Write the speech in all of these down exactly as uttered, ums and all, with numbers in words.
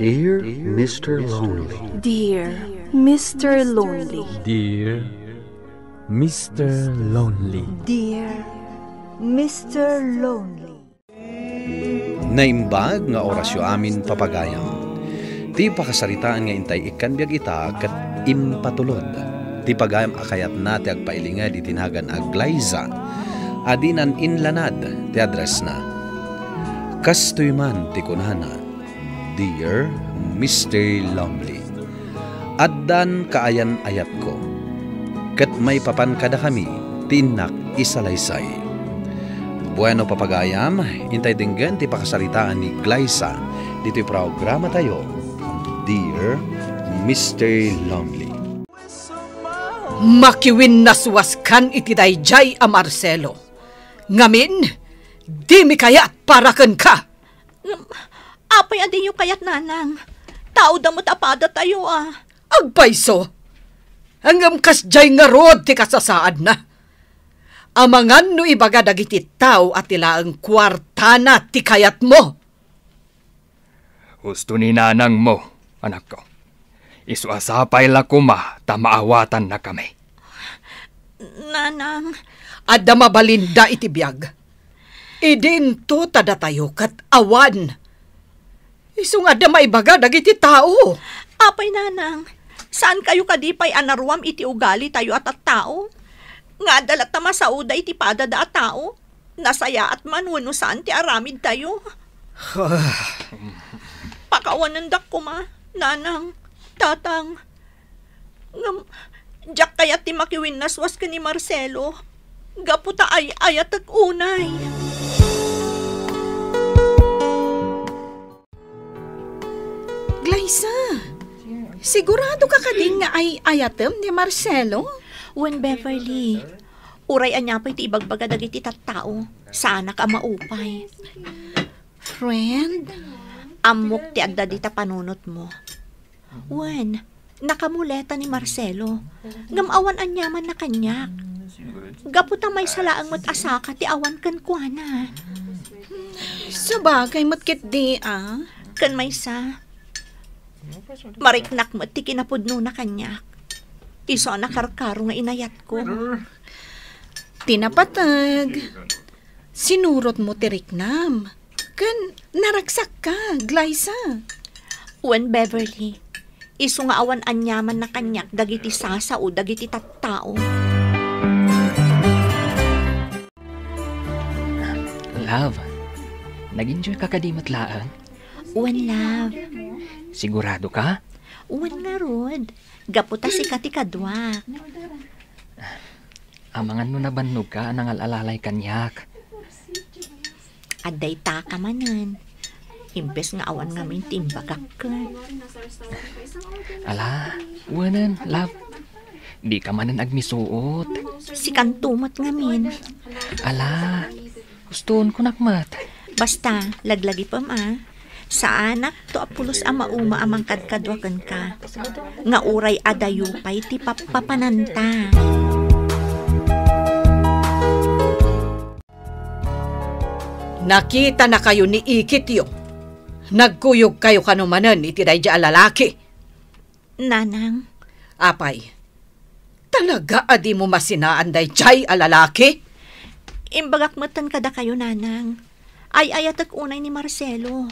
Dear Mister Lonely. Dear Mister Lonely. Dear Mister Lonely. Dear Mister Lonely. Naimbag nga orasyo amin, papagayam. Ti pakasaritaan nga intay ikkan biag ita ket impatulod. Ti pagayam a kayatna ti agpailinged iti nagan a Glyza, a dinan inlanad ti addressna. Kastoy man ti kunana, Dear Mister Lonely, addan kaayan-ayatko, ket maipapan kadakami ti innak isalaysay. Bueno, papagayam, intay denggen ti pakasaritaan ni Glyza ditoy programatayo, Dear Mister Lonely. Makiwinnaswaskan iti daydiay a Marcelo. Ngamin, dimi kayat para kenka. Ngem, apay a diyo kayat, nanang? Tao da met a padatayo, a. Agpayso. Ngem kasdiay ngarud ti kasasaadna. Amangan no ibaga dagiti tao a ti laeng kuartana ti kayatmo. Husto ni nanangmo, anakko. Isu a sapay la koma ta maawatannakami. Nanang. Adda mabalinda iti biag. Idinto ta datayo ket awan. Isu nga adda maibaga dagiti tao. Apay, nanang, saankayo kadi pay a naruam iti ugalitayo a tattao? Nga adda latta masaoda iti padada a tao? Nasayaat man wenno saan ti aramidtayo? Pakawanendak koma, nanang, tatang. Ngem, diak kayat ti makiwinnaswas ken ni Marcelo. Gapu ta ay-ayatek unay. Glyza, sigurado ka kadi nga ay-ayatem ni Marcelo? Wen, Beverly, uray ania pay ti ibagbaga dagiti tattao, saanak a maupay. Friend? Ammok ti adda dita panunotmo. Wen, nakamuleta ni Marcelo. Ngem awan aniamanna kaniak. Gapu ta maysa laeng met a saka ti awan kenkuana. Sabagay met ketdi, a. Ken maysa, mariknak met ti kinapudnona kaniak. Isu a nakarkaro nga inayatko. Ti napateg, sinurotmo ti riknam. Ken naragsakka, Glyza. Wen, Beverly, isu nga awan aniamanna kaniak dagiti sasao dagiti tattao. Love, nag-enjoy ka kadi met laeng? Wen, love. Sigurado ka? Wen ngarud, gapu ta sika ti kaduak. Amangan no nabannogka a nangal-alalay kaniak. Adda itaka manen. Imbes nga awan ngamin ti imbagak ken. Ala, wenen, love. Dika manen agmisuot. Sikanto met ngamin. Ala, hustoenkonak met. Basta, laglagipem a. Saanak to a pulos a mauma a mangkadkadua kenka, nga uray adayo pay ti pappapananta. Nakitanakayo ni ikityo. Nagkuyogkayo kano manen iti daydi a lalaki. Nanang. Apay, talaga a dimo masinaan daydiay a lalaki? Imbagak metten kadakayo, Nanang. Ay-ayatek unay ni Marcelo.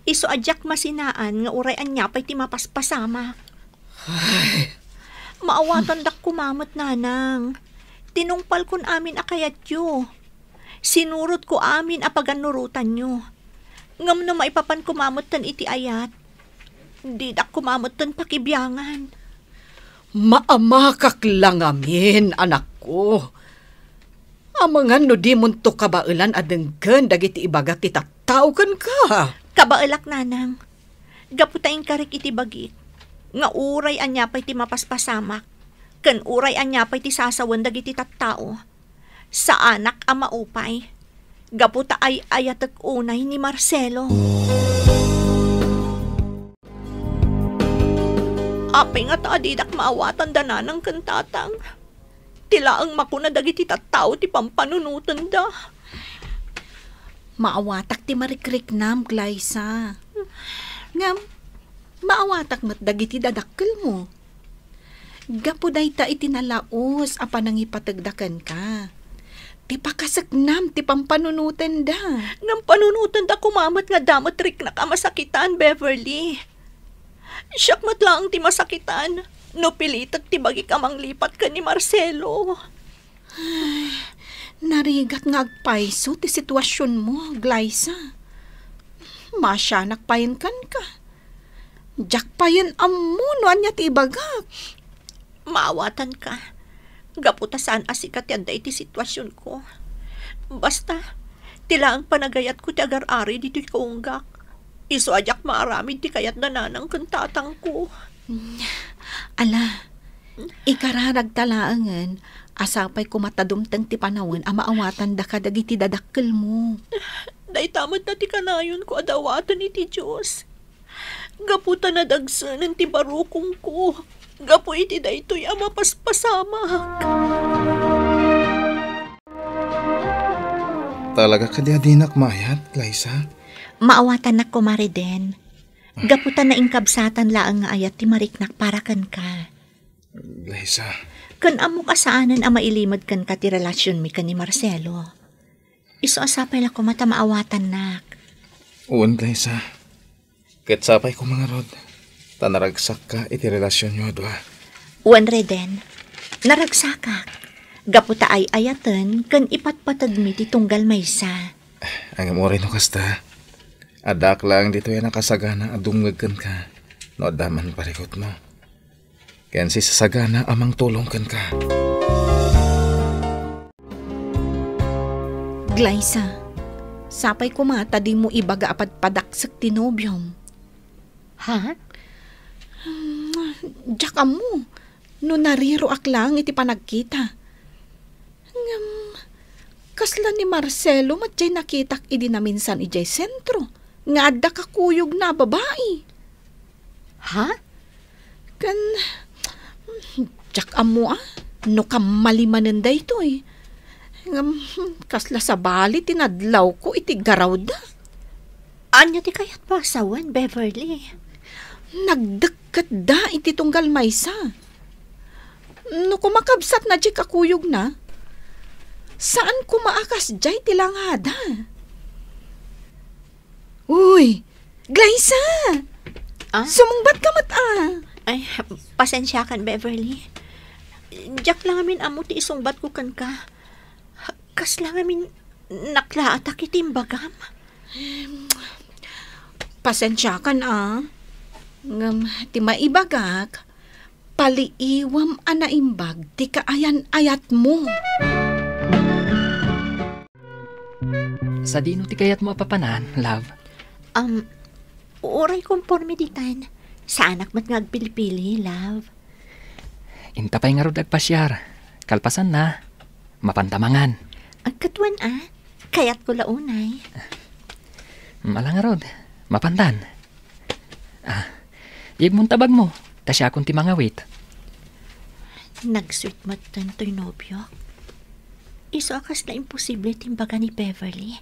Isu a diak masinaan nga uray ania pay ti mapaspasamak. Ay. Maawatandak koma met, Nanang. Tinungpalkon amin a kayatyo. Sinurotko amin a pagannurotanyo. Ngem no maipapan koma metten iti ayat, didak koma metten pakibiangan. Maamakak la ngamin, anakko. Amangan no dimonto kabaelan a denggen dagiti ibaga ti tattao kenka. Kabaelak, Nanang. Gapu ta inkarik iti bagik nga uray ania pay ti mapaspasamak, ken uray ania pay ti sasawen dagiti tattao, saanak a maupay, gapu ta ay-ayatek unay ni Marcelo. Apay ngata a didak maawatan da nanang ken tatang? Ti laeng makuna dagiti tattao ti pampanunotenda. Maawatak ti marikriknam, Glyza. Ngem, Maawatak met dagiti dadakkelmo. Gapu dayta iti nalaus a panangipategda kenka. Ti pakaseknam ti pampanunotenda. Ngem panunotenda koma met nga adda met riknak a masakitan, Beverly. Siak met laeng ti masakitan no pilitek ti bagik a manglipat ken ni Marcelo. Ay, narigat nga agpayso ti situasionmo, Glyza. Maasianak payen kenka. Diak payen ammo no ania ti ibagak. Maawatanka. Gapu ta saan a sika ti adda iti situasionko. Basta, ti laeng panagayatko ti agar-ari ditoy kaunggak. Isu a diak maaramid ti kayat da nanang ken tatangko. Ala, ikararagta laengen a sapay koma ta dumteng ti panawen a maawatandaka dagiti dadakkelmo. Dayta met ti kanayonko a dawaten iti Dios. Gapu ta nadagsenen ti barukongko gapu iti daytoy a mapaspasamak. Talaga kadi a dinak maayat, Glyza? Maawatannak koma, Reden. Gapu ta nainkabsatan laeng nga ayat ti mariknak para kenka. Glyza. Ken ammok a saanen a mailimed kenka ti relasionmi ken ni Marcelo. Isu a sapay la koma ta maawatannak. Wen, Glyza. Ket sapay koma ngarud, ta naragsakka iti relasionyo a dua. Wen, Reden, naragsakak. Gapu ta ay-ayaten ken ipatpategmi ti tunggal maysa. Ngem uray no kasta, addaak laeng ditoy a nakasagana a dumngeg kenka no adda man parikutmo. Ken sisasagana a mangtulong kenka. Glyza, sapay koma ta dimo ibaga a padpadaksek ti nobiom. Ha? Hmm, diak ammo no nariroak laeng iti panagkita. Ngem, kasla ni Marcelo met jay nakitak idi naminsan idiay sentro nga adda kakuyogna a babai. Ha? Ken, diak ammo a no kammali manen daytoy. Ngem, kasla sabali ti nadlawko iti garawda. Ania ti kayatmo a sawen, Beverly? Nagdekketda iti tunggal maysa. No kumakabsatna diay kakuyogna, saan koma a kasdiay ti langada. Uy, Glyza! Ah? Sumungbat ka met a. Ay, pasensiakan, Beverly. Diak la ngamin ammo ti isungbatko kenka. Kasla ngamin naklaatak iti imbagam. Pasensiakan a. Ngem ti maibagak, paliiwam a naimbag ti kaayan-ayatmo. Sadino ti kayatmo a papanan, love? Um, uray konporme ditan. Saanak met nga agpilpili, love. Inta pay ngarud agpasiar. Kalpasanna, mapanta mangan. Agkatuan a, kayatko la unay. Mm, ala ngarud, mapantan. Ah, yegmon ta bagmo, ta siakon ti mangawit. Nagsuit met daytoy nobiok. Isu a kasla imposible ti imbaga ni Beverly.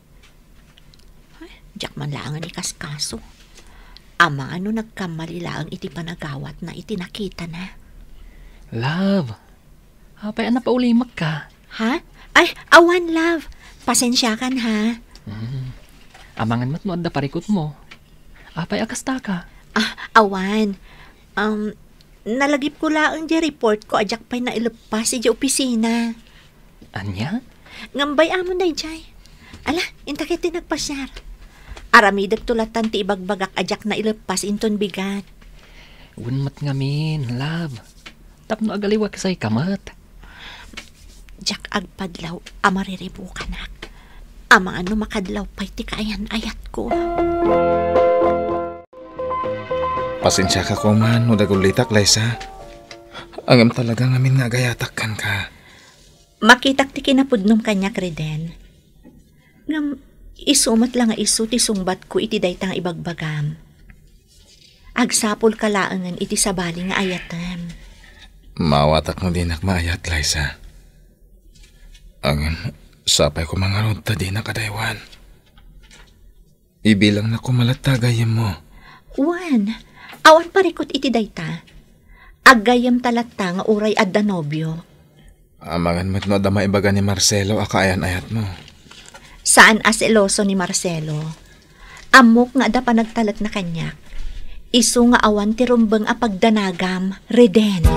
Ay, diak man laengen ikaskaso. Amangan no nagkammali laeng iti panagawatna iti nakitana. Love, apay a napaulimekka? Ha? Ay, awan, love. Pasensiakan, ha? Hmm. Amangan met no adda parikutmo. Apay a kastaka? Ah, awan. Um, nalagipko laeng diay reportko a diak pay naileppas idiay opisina. Ania? Ngem bay-amon daydiay. Ala, inta ketdi nagpasiar. Aramidekto latan ti ibagbagak a diak naileppas inton bigat. Wen met ngamin, love. Tapno agaliwa kasayka met. Diak agpadlaw a mariribukanak. Amangan no makadlaw pay ti kaayan-ayatko. Pasensiaka koma no dagullitak, Glyza. Ngem talaga ngamin nga agayatak kenka. Makitak ti kinapudnom kaniak, Reden. Ngem isu met la nga isu ti sungbatko iti dayta nga ibagbagam. Agsapulka laengen iti sabali nga ayatem. Maawatak no dinak maayat, Glyza. Ngem sapay koma ngarud ta dinak adaywan. Ibilangnak koma latta gayyemmo. Wen, Awan parikut iti dayta. Aggayyemta latta nga uray adda nobio. Amangan met no adda maibaga ni Marcelo a kaayan-ayatmo. Saan a seloso ni Marcelo. Ammok nga adda panagtalekna kaniak. Isu nga awan ti rumbeng a pagdanagam, Reden.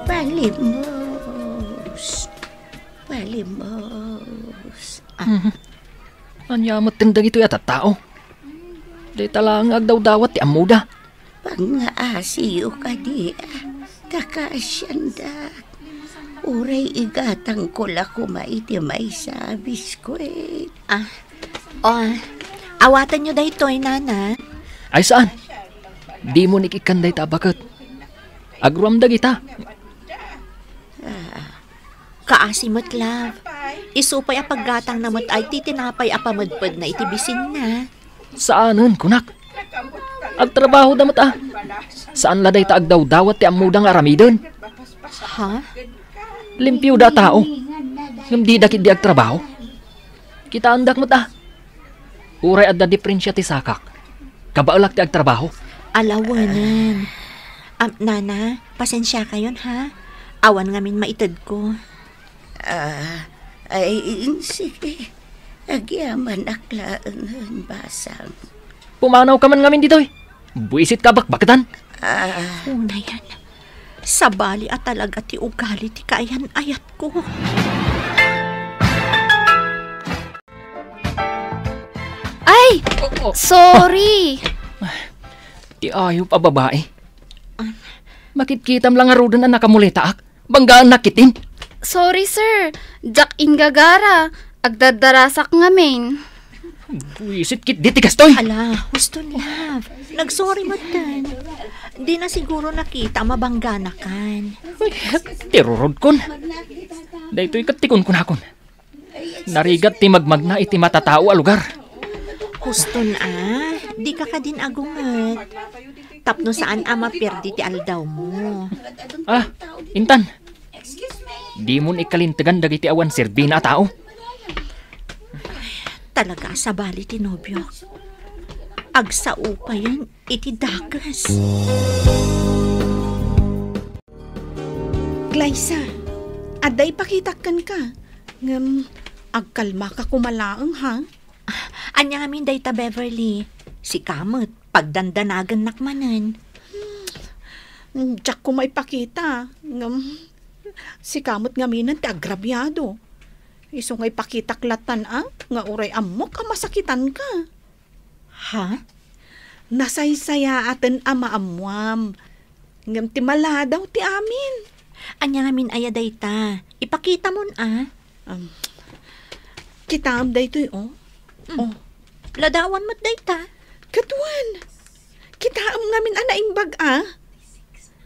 Palimos. Palimos. Ah. Mhm. Ania met dagitoy a tattao? Dayta laeng nga agdawdawat ti ammoda. Pangngaasiyo kadi, a, ta kaasiandak. Uray igatangko la koma iti maysa a biskuit. Ah, oh, awatenyo daytoy, Nana. Ay, saan? Dimo ni ikkan dayta a baket. Agruam dagita. Ah, kaasi met, love. Isu pay a paggatangna met ay ti tinapay a pamedpedna iti bisinna. Saanen, kunak. Agtrabahoda met, a. Saan la dayta agdawdawat ti ammoda nga aramiden. Ha? Limpioda a tao. Ngem dida ketdi agtrabaho. Kitaendak met, a. Uray adda diferensia ti sakak, kabaelak ti agtrabaho. Alawenen. Am, Nana, pasensiakayon, ha? Awan ngamin maitedko. Ah, ay, sige. Agyamanak laengen, basang. Pumanawka man ngamin ditoy. Buisit ka bakbaketan. Ah. Unayan. Sabali a talaga ti ugali ti kaayan-ayatko. Ay! Oh, oh. Sorry! Ti ayup a babae. Makitkitam la ngaruden a nakamuletaak. Banggaannak ketdin. Sorry, sir. Diak inggagara. Agdardarasak ngamin. Buisit ketdi ti kastoy. Ala, huston, love. Nagsorry metten. Dina siguro nakita a mabangganakan. Ay, tirurodkon. Daytoy ket ti kunkunakon. Narigat ti magmagna iti matatao a lugar. Huston a, dika kadin agunget. Tapno saan a maperdi ti aldawmo. Ah, intan. Dimon ikalintegan dagiti awan serbina a tao. Talaga a sabali ti nobiok. Agsao payen iti dakes. Glyza, adda ipakitak kenka. Ngem, agkalmaka koma laeng, ha? Ania ngamin dayta, Beverly? Sika met, pagdandanagennak manen. Hmm, diak koma ipakita. Ngem, sika met ngaminen ti agrabiado. Isu nga ipakitak latan a, nga uray ammok a masakitanka. Ha? Nasaysayaaten a maammuam. Ngem ti maladaw ti amin. Ania ngamin aya dayta? Ipakitamon a. Um, kitaem daytoy, oh. Mm. Oh. Ladawan met dayta. Ket wen, kitaem ngamin a naimbag a.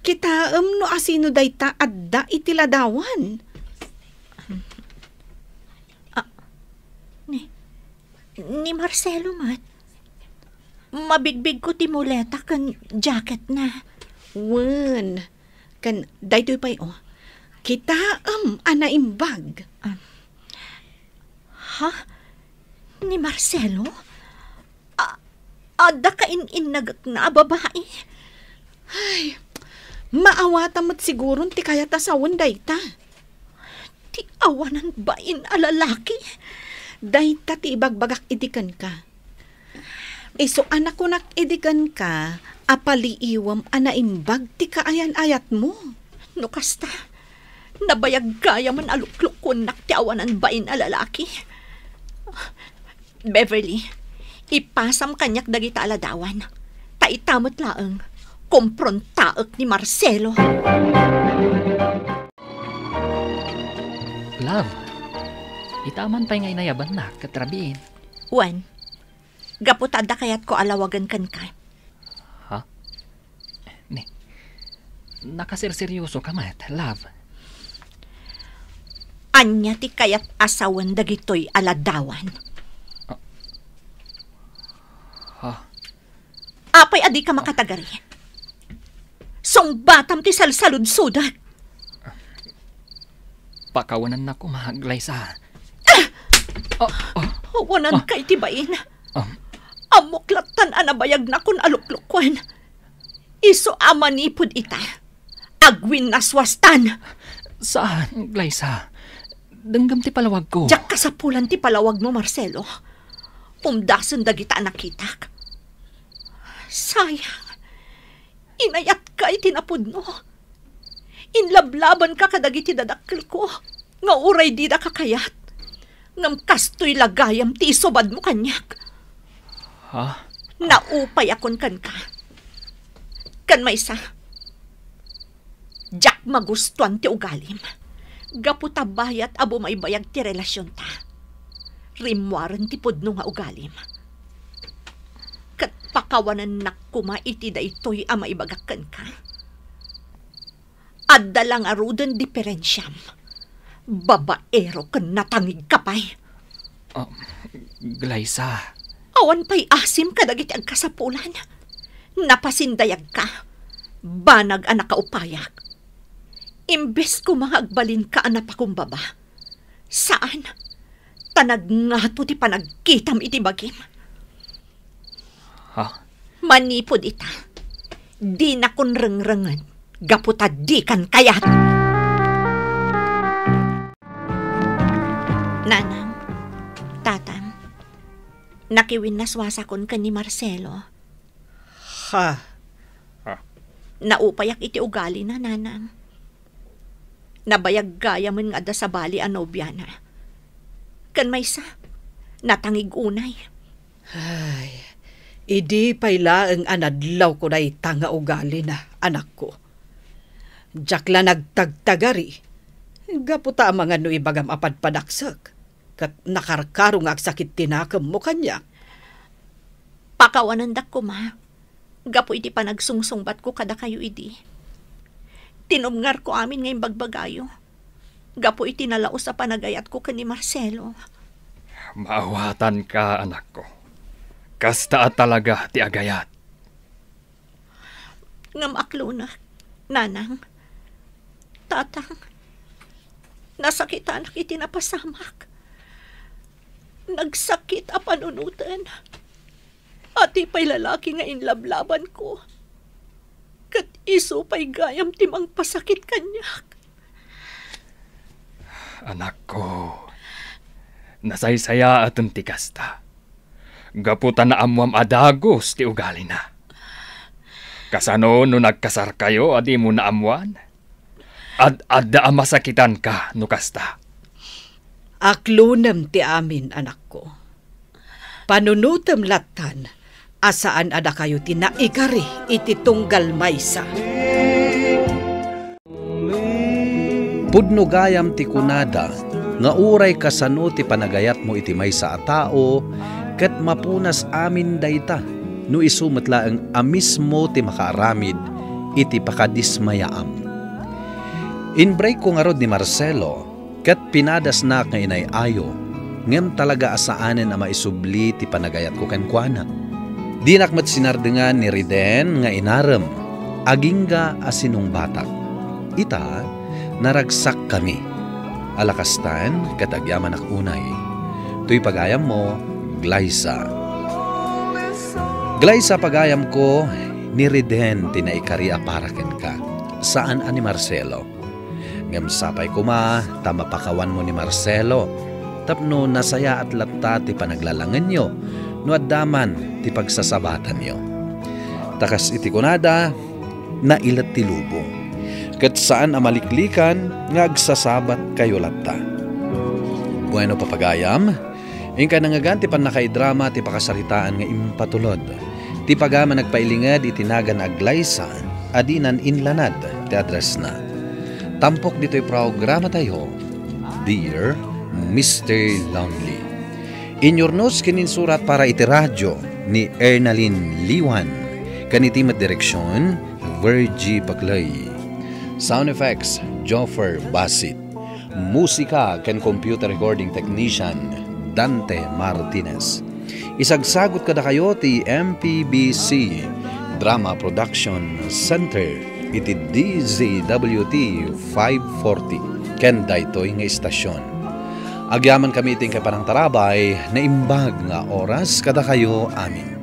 Kitaem no asino dayta adda iti ladawan. Ah, ni, ni Marcelo met. Mabigbigko ti muleta ken jacketna. Wen, ken daytoy pay, oh. Kitaem a naimbag. Ah. Ha? Ni Marcelo? A-, adda kain-innagekna a babai? Ay, maawatan met siguron ti kayat a sawen dayta. Ti awanan bain a lalaki? Dayta ti ibagbagak idi kenka. Isu a nakunak idi kenka a paliiwem a naimbag ti kaayan-ayatmo. No kasta, nabayag gayamen a luklukuennak ti awanan bain a lalaki. Beverly, ipasam kaniak dagita a ladawan. Ta ita met laeng, komprontaek ni Marcelo. Love, ita man pay nga inayabannak ket rabiin. Wen, gapu ta adda kayatko a lawagen kenka. Ha? Ni, nakaserseryoso ka met, love. Ania ti kayat a sawen dagitoy a ladawan? Ah. Ha? Apay a dika makatagari? Sungbatam ti salsaludsodek. Pakawanannak koma, Glyza. Ah! Oh, oh. Awananka iti bain. Um, Ammok lattan a nabayagnakon a luklukoen. Isu a manipud ita, agwinnaswastan. Saan, Glyza? Denggem ti palawagko. Diak kasapulan ti palawagmo, Marcelo. Umdasen dagita a nakitak. Sayang. Inayatka iti napudno. Inlablabanka kadagiti dadakkelko nga uray dida kakayat. Ngem kastoy la gayam ti isubadmo kaniak. Ha? Naupayakon kenka. Ken maysa, diak magustuan ti ugalim. Gapu ta bayat a bumaybayag ti relasionta, rimmuaren ti pudno nga ugalim. Ket pakawanennak koma iti daytoy a maibagak kenka. Adda la ngaruden diferensiam. Babaero ken natangigka pay. Ah, Glyza. Awan pay asim kadagiti agkasapulan. Napasindayagka. Banag a nakaupayak. Imbes koma nga agbalinka a napakumbaba. Saan. Ta nagngato ti panagkitam iti bagim. Ha? Manipud ita, dinakon rengrengen gapu ta dikan kayat. Nanang, tatang, nakiwinnaswasakon ken ni Marcelo. Ha? Ha? Naupayak iti ugalina, nanang. Nabayag gayamen nga adda sabali a nobiana. Ken maysa, natangig unay. Ay, idi pay laeng a nadlawko dayta nga ugalina, anakko. Diak la nagtagtagari, gapu ta amangan no ibagam a padpadaksek, ket nakarkaro nga agsakit ti nakemmo kaniak. Pakawanendak koma, gapu iti panagsungsungbatko kadakayo idi. Tinumngarko amin nga imbagbagayo, gapu iti nalaus a panagayatko ken ni Marcelo. Maawatanka, anakko. Kasta a talaga ti agayat. Ngem aklonek, nanang, tatang, nasakitanak iti napasamak. Nagsakit a panunoten. Adi pay lalaki nga inlablabanko. Ket isu pay gayam ti mangpasakit kaniak. Anakko, nasaysayaatem ti kasta. Gapu ta naammoam a dagus ti ugalina. Kasano no nagkasarkayo a dimo naammoan? Ad-adda a masakitanka no kasta. Aklonem ti amin, anakko. Panunotem lattan a saan a dakayo ti naikari iti tunggal maysa. Pudno gayam ti kunada nga uray kasano ti panagayatmo iti maysa a tao, ket mapunas amin dayta no isu met laeng a mismo ti makaaramid iti pakadismayaam. Inbrigko ngarud ni Marcelo ket pinadasnak nga inay-ayo, ngem talaga a saanen a maisubli ti panagayatko kenkuana. Dinak met sinardengan ni Riden nga inarem, agingga a sinungbatak. Ita, naragsakkami. Ala kastan, ket agyamanak unay. Toy pagayammo, Glyza. Glyza, pagayamko, ni Riden ti naikari a para kenka, saan a ni Marcelo. Ngem sapay koma ta mapakawanmo ni Marcelo, tapno nasayaat latta ti panaglalangenyo no adda man ti pagsasabatanyo. Ta kas iti kunada, nailet ti lubong, ket saan a maliklikan nga agsasabatkayo latta. Bueno, papagayam, inka nangngegan ti pannakaidrama ti pakasaritaan nga impatulod. Ti pagayam a nagpailinged iti nagan a Glyza a dinan inlanad ti addressna. Tampok ditoy programatayo, Dear Mister Lonely. Inyurnos ken insurat para iti radio ni Ernalyn Liwan, ken iti met direksion, Virgie Baclay. Sound effects, Joffer Basit. Musika ken computer recording technician, Dante Martinez. Isagsagut kadakayo ti M P B C Drama Production Center iti D Z W T five forty ken daytoy nga istasion. Agyamankami iti inkay panangtarabay, naimbag nga oras kadakayo amin.